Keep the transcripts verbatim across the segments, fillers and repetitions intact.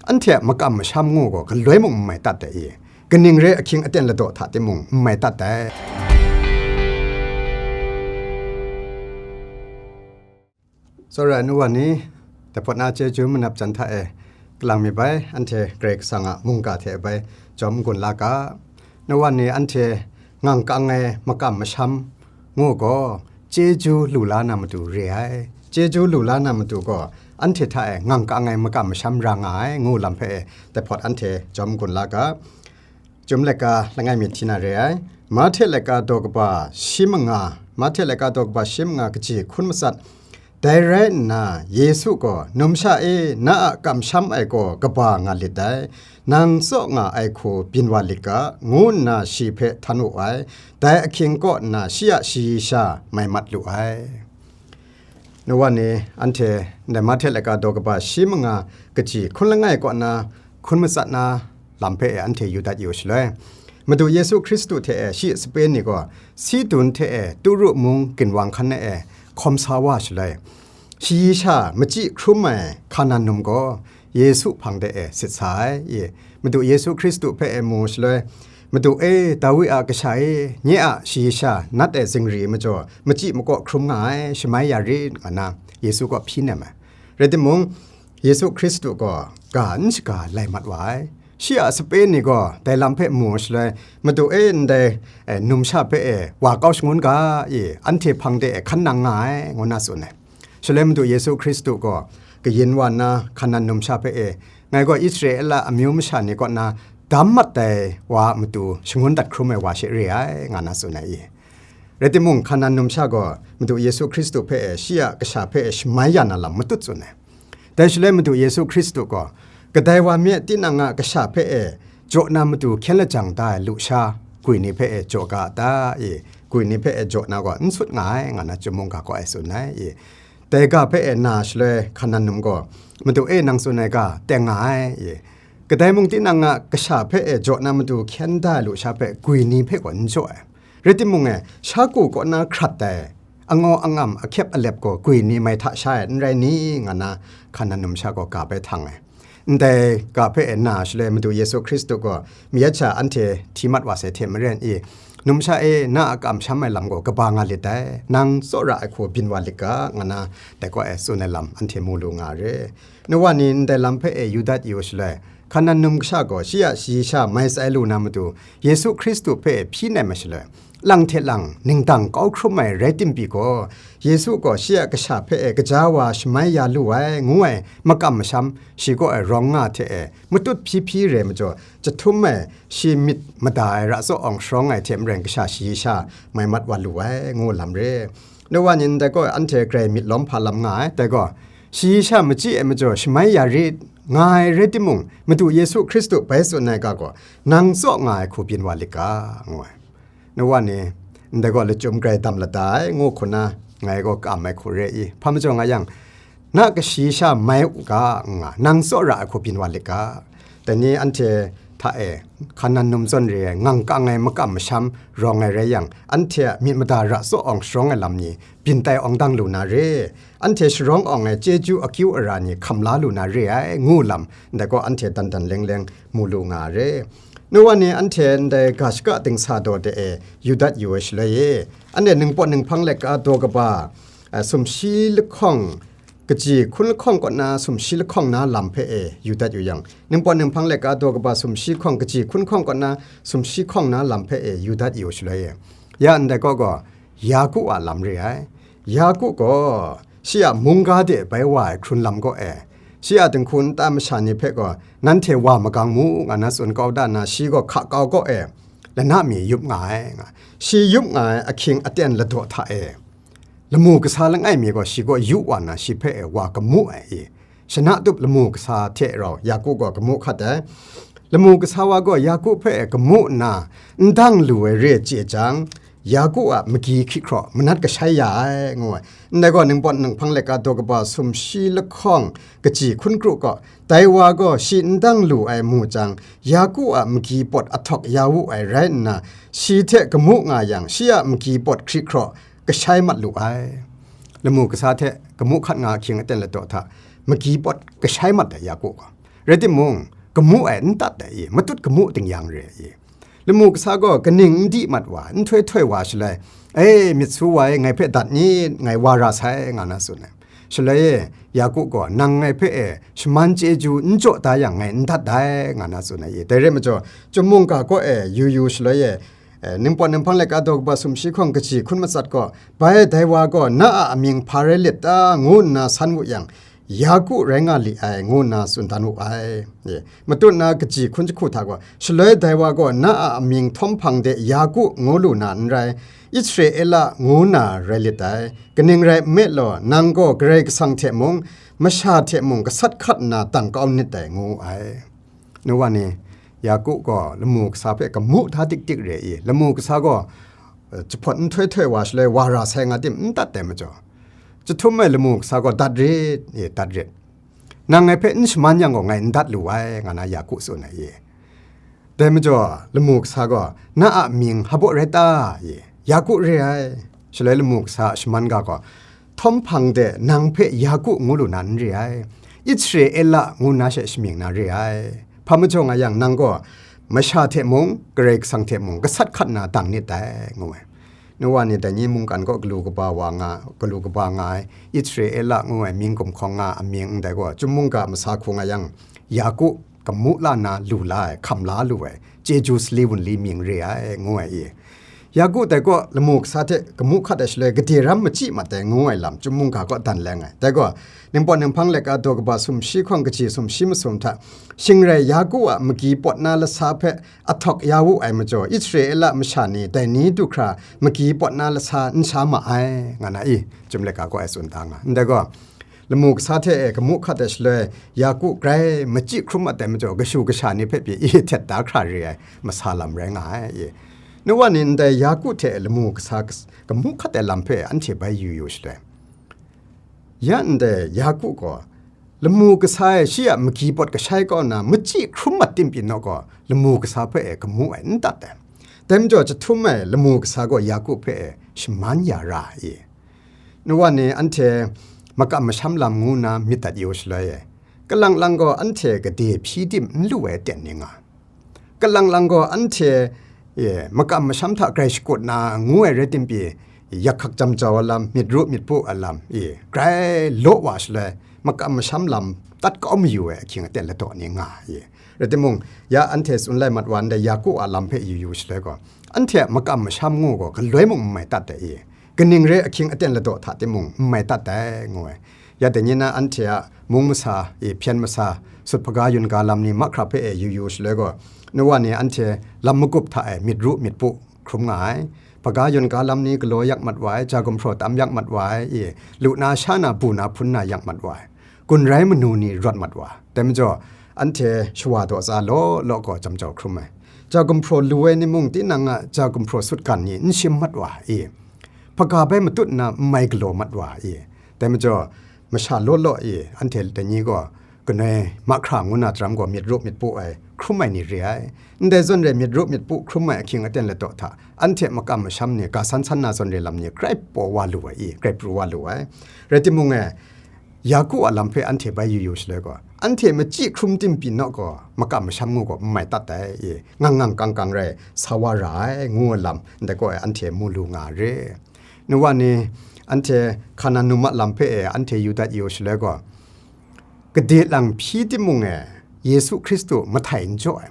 Anhte a makam masham ngu gaw galoi mung n mai tat dai i, kaning re ahkying aten ladaw hta timung n mai tat dai. Tsawra ai nu wa ni, dai hpawt na chyeju manap jan hta e kalang mi bai, anhte Karai Kasang a mungga hte bai jawm n-gun la ga. Nu wa ni, anhte ngang kang ai makam masham ngu gaw, chyeju lu la na matu re ai. Chyeju lu la na matu gaw, anhte hta e ngang kang ai makam masham ra nga ai, ngu lam hpe e dai hpawt anhte jawm n-gun la ga. Chyum laika langai mi hti na re ai. Mahte laika daw kaba shi manga, Mahte laika daw kaba shi manga kaji hkun matsat. Dai rai nna, Yesu gaw, "Numsha e, na a kamsham ai gaw kaba nga lit dai, nang tsaw nga ai hku byin wa lit ga," ngu nna shi hpe htan wu ai. Dai ahkying kaw nna, shi a shayi sha mai mat lu ai. Nu wa ni, anhte ndai Mahte laika daw kaba shi manga kaji hkun langai kaw na hkun matsat na lam hpe e anhte yu dat yu shaloi, Madu Yesu Hkristu hte e shi a sape ni gaw Sidun hte e Turu mung ginwang hkan e hkawm sa wa shaloi, shayi sha machyi hkrum ai Hkanan num gaw Yesu hpang de e sit sa ai. I, Madu Yesu Hkristu hpe e mu shaloi, "Madu e, Dawi a kasha e, nye a shayi sha nat ai zingri majaw machyi makaw hkrum nga ai, shamai ya rit," nga na Yesu kaw hpyi nem ai. Rai timung, Yesu Hkristu gaw ga n shaga lai mat wa ai. Shi a sape ni gaw dai lam hpe mu shaloi, "Madu e, ndai, eh, numsha hpe e wa kau shangun ga, i, anhte hpang de e hkan nang nga ai," ngu na tsun ai. Shaloi Madu Yesu Hkristu gaw kayin wa nna, Hkanan numsha hpe e, "Ngai gaw Israela amyu masha ni kaw na dam mat ai wa a matu shangun dat hkrum ai wa she re ai," nga na tsun ai i. Rai timung, Hkanan numsha gaw Madu Yesu Hkristu hpe e, shi a kasha hpe e shamai ya na lam matut tsun ai. Dai shaloi Madu Yesu Hkristu gaw, "Kadai wa mi tinang a kasha hpe e jaw na matu hkyen lajang da ai lusha, gwi ni hpe e jaw ga a ta?" i, gwi ni hpe e jaw na gaw n sut nga ai, nga na chyum mungga kaw e tsun ai i. Dai ga hpe e na shaloi Hkanan num gaw, "Madu e, nang tsun ai ga teng nga ai," i. "Kadai mung tinang a kasha hpe e jaw na matu hkyen da ai lusha hpe gwi ni hpe gaw n jaw ai. Rai timung e, sha ku kaw na hkrat ai angau angam ahkyep alep gaw gwi ni mai hta sha ai n rai ni?" nga na Hkanan numsha gaw ga bai htang ai. Ndai ga hpe e na shaloi Madu Yesu Hkristu gaw mayat sha anhte hti mat wa sai hte maren i, "Numsha e, na a kamsham ai lam gaw kaba nga lit dai, nang tsawra ai hku byin wa lit ga," nga na dai kaw e tsun ai lam anhte mu lu nga re. Nu wa ni, ndai lam hpe e yu dat yu shaloi, Hkanan num kasha gaw shi a shayi sha mai tsai lu na matu, Yesu Hkristu hpe e hpyi nem ai shaloi, lang hte lang ningdang kau hkrum ai rai tim pyi gaw, Yesu gaw shi a kasha hpe e gaja wa shamai ya lu ai, ngu ai makam masham shi kaw e rawng nga hte e matut hpyi hpyi re majaw, jahtum ai shi myit mada ai ra tsaw awng sharawng ai hte maren kasha shayi sha mai mat wa lu ai, ngu lam re. Nu wa ni, ndai gaw anhte grai myit lawm hpa lam nga ai, dai gaw, shayi sha machyi ai majaw shamai ya rit, nga ai rai timung, Madu Yesu Hkristu bai tsun ai ga gaw, nang tsaw nga ai hku byin wa lit ga, ngu ai. Nu wa ni, ndai gaw lachyum grai dam lada ai, ngu hku na, ngai gaw kam ai hku re i, hpa majaw nga yang, na kashayi sha mai u ga, nga, nang tsawra ai hku byin wa lit ga. Dai ni anhte hta e, Hkanan num zawn re ai, ngang kang ai makam masham rawng ai rai yang, anhte a myit mada ra tsaw awng sharawng ai lam ni, byin tai awng dang lu na re, anhte sharawng awng ai chyeju akyu ara ni hkam la lu na re ai, ngu lam, ndai gaw anhte dan dan leng leng mu lu nga re. Nu wa ni, anhte ndai ga shaka dingsa daw de e yu dat yu ai shaloi e, anhte ningpawt ninghpang laika daw kaba, a, sumshi lahkawng, kaji hkun lahkawng kaw na sumshi lahkawng na lam hpe e yu dat yu yang, ningpawt ninghpang laika daw kaba sumshi hkawng, kaji hkun lahkawng kaw na sumshi hkawng na lam hpe e yu dat yu shaloi e, ya ndai kaw gaw, Yaku a lam re ai. Yaku gaw shi a mungga de bai wa ai hkrun lam kaw e, shi a dinghku nta masha ni hpe gaw, "Nanhte wa magang mu," nga na tsun kau da na, shi gaw hka kau kaw e, lana mi yup nga ai, nga. Shi yup nga ai ahkying aten ladaw hta e, lamu kasa langai mi gaw shi kaw yu wa na, shi hpe e wa kamu ai i. Shana tup lamu kasa hte rau Yaku gaw kamu hkat ai. Lamu kasa wa gaw Yaku hpe e kamu nna, n dang lu ai re chye jang, Yaku a magyi hkri hkraw manat kashai ya ai, ngu ai. Ndai gaw, ningpawt ninghpang laika daw kaba sumshi lahkawng kaji hkun kru gaw, dai wa gaw shi n dang lu ai mu jang, Yaku a magyi pawt ahtawk ya wu ai rai nna, shi hte kamu nga yang, shi a magyi pawt hkri hkraw kashai mat lu ai. Lamu kasa hte kamu hkat nga ahkying aten ladaw hta, magyi pawt kashai mat ai Yaku gaw. Rai timung, kamu ai n tat ai i, matut kamu ting yang re ai i. Lamu kasa gaw kaning n di mat wa, n htoi htoi wa shaloi, "E, myit su wa e, ngai hpe dat nit, ngai wa ra sai," nga na tsun ai. Shaloi e, Yaku gaw, "Nang ngai hpe e, shaman chyeju n jaw da yang, ngai n dat dai," nga na tsun ai i. Dai rai majaw, Chyum mungga kaw e yu yu shaloi e, e, Ningpawt Ninghpang laika daw kaba sumshi hkawng kaji hkun matsat gaw, "Bai dai wa gaw na a amying hpa rai lit ta?" ngu nna san wu yang, "Yaku rai nga li ai," ngu nna tsun dan wu ai. E, matut na kaji hkun jahku hta gaw, "Shaloi dai wa gaw na a amying htawm hpang de Yaku ngu lu na n rai, Israela ngu na rai lit ai. Kaning rai nme law, nang gaw Karai Kasang hte mung, masha hte mung gasat hkat nna dang kau nit dai," ngu wu ai. Nu wa ni, Yaku gaw lamu kasa hpe kamu hta dik dik re i, lamu kasa gaw, eh, jahpawt n htoi htoi wa shaloi wa ra sai nga tim n dat ai majaw, jahtum ai lamu kasa gaw, "Dat rit, e, dat rit. Nang ngai hpe n shaman yang gaw, ngai n dat lu ai," nga na Yaku tsun ai i. Dai majaw, lamu kasa gaw, "Na a mying Habo rai ta?" i, "Yaku re ai." Shaloi lamu kasa a shaman ga gaw, "Htawm hpang de nang hpe Yaku ngu lu na n re ai, Israela ngu na she shamying na re ai. Hpa majaw nga yang, nang gaw masha hte mung, Karai Kasang hte mung, gasat hkat na dang nit dai," ngu ai. Nu wa ni dai ni mungkan kaw galu kaba wa nga, galu kaba nga ai, Israela ngu ai mying gumhkawng nga a mying ndai gaw, Chyum mungga masa hku nga yang, Yaku kamu la na lu la ai, hkam la lu ai, chyeju sali wunli mying re ai, ngu ai i. Yaku dai kaw lamu kasa hte kamu hkat ai shaloi, gade ram machyi mat ai ngu ai lam, Chyum mungga kaw dan leng ai. Dai gaw, Ningpawt Ninghpang laika daw kaba sumshi hkawng kaji sumshi masum hta, shing rai Yaku a magi pawt na lasa hpe ahtawk ya wu ai majaw, Israela masha ni dai ni du hkra magi pawt na lasa n sha ma ai, nga na i, Chyum laika kaw e tsun da nga. Ndai gaw, lamu kasa hte e kamu hkat ai shaloi, Yaku grai machyi hkrum mat ai majaw, kashu kasha ni hpe pyi i htet da hkra re ai masa lam rai nga ai i. Nu wa ni ndai Yaku hte lamu kasa kas-, kamu hkat ai lam hpe anhte bai yu yu shaloi, ya ndai Yaku gaw, lamu kasa e shi a magi pawt kashai kau nna machyi hkrum mat tim pyi naw gaw, lamu kasa hpe e kamu ai n dat ai. Dai majaw, jahtum ai lamu kasa gaw Yaku hpe e shaman ya ra ai i. Nu wa ni anhte makam masham lam ngu nna myit dat yu shaloi e, kalang lang gaw anhte gade hpyi tim n lu ai aten ni nga, kalang lang gaw anhte, e, makam masham hta grai shakut na ngu ai rai tim pyi, yak hkak jam jau ai lam, myit ru myit pu ai lam, e, grai law wa shaloi, makam masham lam tat kau mayu ai ahkying aten ladaw ni nga, e. Rai timung, ya anhte tsun lai mat wa ndai Yaku a lam hpe yu yu shaloi gaw, anhte a makam masham ngu gaw galoi mung n mai tat ai, e. Kaning re ahkying aten ladaw hta timung n mai tat ai, ngu ai. Ya dai ni na anhte a mung masa, e, hpyen masa, sut hpaga yun ga lam ni mahkra hpe e yu yu shaloi gaw, nu wa ni anhte lam magup hta e myit ru myit pu hkrum nga ai. Hpaga yun ga lam ni galaw yak mat wa ai, ja gumhpraw tam yak mat wa ai, e, lu na sha na bu na hpun na yak mat wa ai. Gun rai manu ni rawt mat wa. Dai majaw, anhte shawa daw tsa law law gaw jam jau hkrum ai. Ja gumhpraw lu ai ni mung tinang a ja gumhpraw sutgan ni n shim mat wa i, hpaga bai matut nna n mai galaw mat wa i. Dai majaw, masha law law i, anhte dai ni gaw, kanoi mahkra ngu na daram gaw myit ru myit pu ai, hkrum ai ni re ai. Ndai zawn re myit ru myit pu hkrum ai ahkying aten ladaw hta, anhte makam masham ni ga san san na zawn re lam ni grai paw wa lu ai i, grai pru wa lu ai. Rai timung e, Yaku a lam hpe anhte bai yu yu shaloi gaw, anhte machyi hkrum tim pyi naw gaw, makam masham ngu gaw n mai tat ai, e, ngang ngang kang kang rai sa wa ra ai, ngu ai lam, ndai gaw e anhte mu lu nga re. Nu wa ni, anhte hka na num a lam hpe e anhte yu dat yu shaloi gaw, gade lang hpyi timung e, Yesu Hkristu mahtai n jaw ai.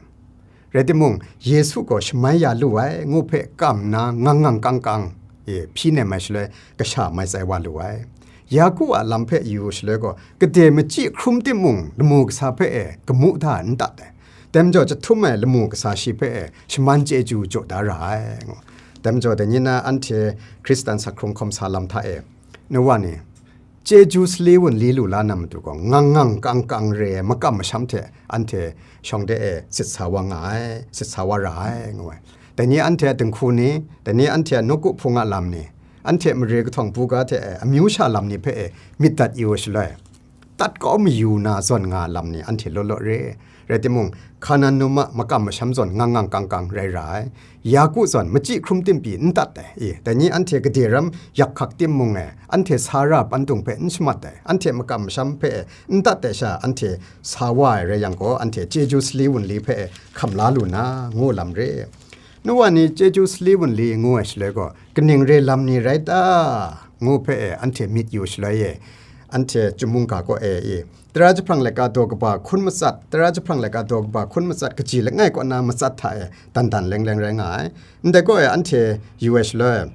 Rai timung, Yesu gaw shamai ya lu ai, ngu hpe kam nna ngang ngang kang kang, e, hpyi nem ai shaloi, kasha mai tsai wa lu ai. Yaku a lam hpe yu shaloi gaw, gade machyi hkrum timung, lamu kasa hpe e kamu da n dat ai. Dai majaw, jahtum ai lamu kasa shi hpe e shaman chyeju jaw da ra ai, ngu. Dai majaw, dai ni na anhte Hkristan sak hkrung hkawm sa lam hta e, nu wa ni, chyeju sali wunli lu la na matu gaw, ngang ngang kang kang re ai makam masham hte anhte shawng de e sit sa wa nga ai, sit sa wa ra ai, ngu ai. Dai ni anhte a dinghku ni, dai ni anhte a nawku hpung a lam ni, anhte mare kahtawng buga hte e amyu sha lam ni hpe e myit dat yu ai shaloi, tat kau mayu na zawn nga lam ni anhte law law re. Rai timung, Hkanan num a makam masham zawn ngang ngang kang kang rai ra ai. Yaku zawn machyi hkrum tim pyi n tat ai. E, dai ni anhte gade ram yak hkak tim mung e, anhte sa ra pandung hpe n shamat ai. Anhte makam masham hpe n tat ai sha, anhte sa wa ai rai yang gaw, anhte chyeju sali wunli hpe hkam la lu na, ngu lam re. Nu wa ni chyeju sali wunli ngu ai shaloi gaw, kaning re lam ni rai ta? Ngu hpe e, anhte myit yu shaloi e, anhte chyum mungga kaw e, e, Tara jahprang laika daw kaba hkun matsat, Tara jahprang laika daw kaba hkun matsat, kaji langai kaw na matsat hta e, dan dan leng leng rai nga ai. Ndai kaw e, anhte yu ai shaloi,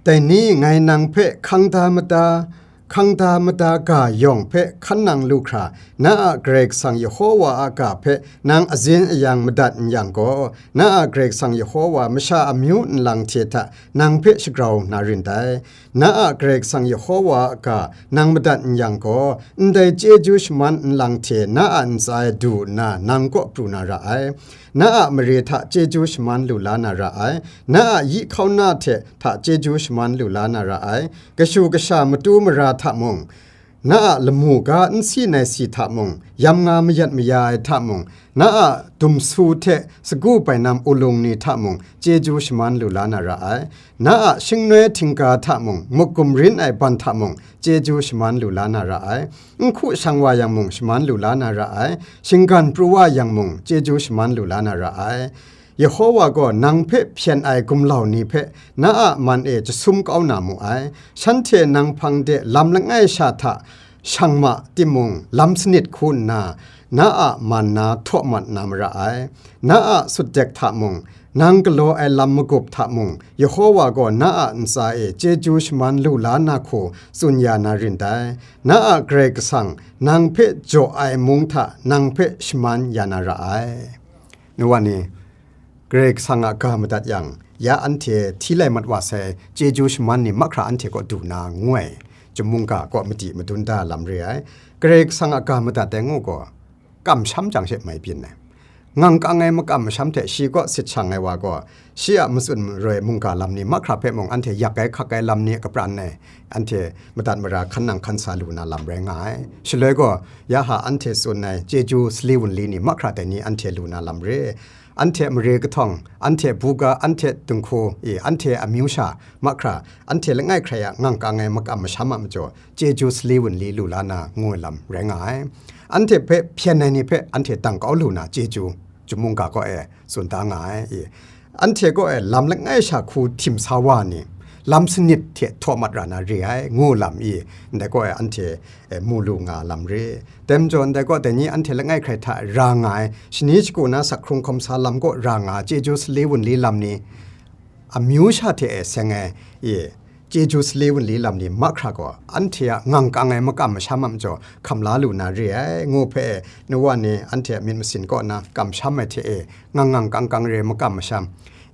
dai ni ngai nang hpe hkang da mada, hkang da mada ga yawng hpe hkan nang lu hkra, na a Karai Kasang Yehowa a ga hpe nang azin ayang madat n yang gaw, na a Karai Kasang Yehowa masha amyu nlang hte hta nang hpe shagrau na rin dai. Na a Karai Kasang Yehowa a ga nang madat n yang gaw, ndai chyeju shaman nlang hte na a ntsa e du nna nang kaw pru na ra ai. Na a mare hta chyeju shaman lu la na ra ai. Na a yi hkauna hte hta chyeju shaman lu la na ra ai. Kashu kasha matu mara hta mung, na a lamu ga n si nai si hta mung, yam nga mayat maya ai hta mung, na a dumsu hte sagu bainam ulung ni hta mung, chyeju shaman lu la na ra ai. Na a shingnoi htingga hta mung, muk gumrin ai ban hta mung, chyeju shaman lu la na ra ai. N hku shang wa yang mung, shaman lu la na ra ai. Shinggan pru wa yang mung, chyeju shaman lu la na ra ai. Yehowa gaw nang hpe hpyen ai gumlau ni hpe na a man e jasum kau na mu ai. Shanhte nang hpang de lam langai sha hta shang ma timung, lam sanit hku nna, na a man na htaw mat na mara ai. Na a sutdek hta mung, nang galaw ai lam magup hta mung, Yehowa gaw na a ntsa e chyeju shaman lu la na hku tsun ya na rin dai. Na a Karai Kasang nang hpe jaw ai mung hta nang hpe shaman ya na ra ai. Nu wa ni, Karai Kasang a ga madat yang, ya anhte hti lai mat wa sai chyeju shaman ni mahkra anhte kaw du na ngu ai, chyum mungga kaw madi madun da lam re ai. Karai Kasang a ga madat ai ngu gaw, kamsham jang she mai byin ai. Ngang kang ai makam masham hte shi kaw sit shang ai wa gaw, shi a matsun maroi mungga lam ni mahkra hpe mung anhte yak ai hkak ai lam ni a kapran e, anhte madat mara hkan nang hkan sa lu na lam rai nga ai. Shaloi gaw, ya ha anhte tsun ai chyeju sali wunli ni mahkra dai ni anhte lu na lam re. Anhte mare kahtawng, anhte buga, anhte dinghku, i, anhte amyu sha mahkra, anhte langai hkrai a ngang kang ai makam masham a majaw, chyeju sali wunli lu la na ngu ai lam rai nga ai. Anhte hpe hpyen ai ni hpe anhte dang kau lu na chyeju, chyum mungga kaw e tsun da nga ai, i. Anhte kaw e lam langai sha hku htim sa wa ni, lam sanit hte htaw mat ra na re ai, ngu lam i, ndai kaw e anhte, e, mu lu nga lam re. Dai majaw, ndai kaw dai ni anhte langai hkrai hta ra nga ai, shani shagu na sak hkrung hkawm sa lam kaw ra nga ai, chyeju sali wunli lam ni, amyu sha hte e seng ai, i, chyeju sali wunli lam ni mahkra gaw, anhte a ngang kang ai makam masham a majaw hkam la lu na re ai, ngu hpe, nu wa ni anhte a myit masin kaw na kamsham ai hte e, ngang ngang kang kang re makam masham,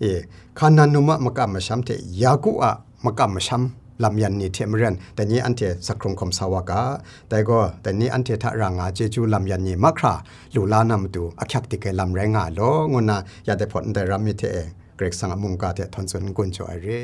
i, Hkanan num a makam masham hte Yaku a makam masham lam yan ni hte maren, dai ni anhte sak hkrung hkawm sa wa ga. Dai gaw, dai ni anhte hta ra nga ai chyeju lam yan ni mahkra lu la na matu ahkyak dik ai lam rai nga ai law, ngu nna ya dai hpawt ndai ram mi hte e, Karai Kasang a mungga hte htawn tsun n-gun jaw ai re.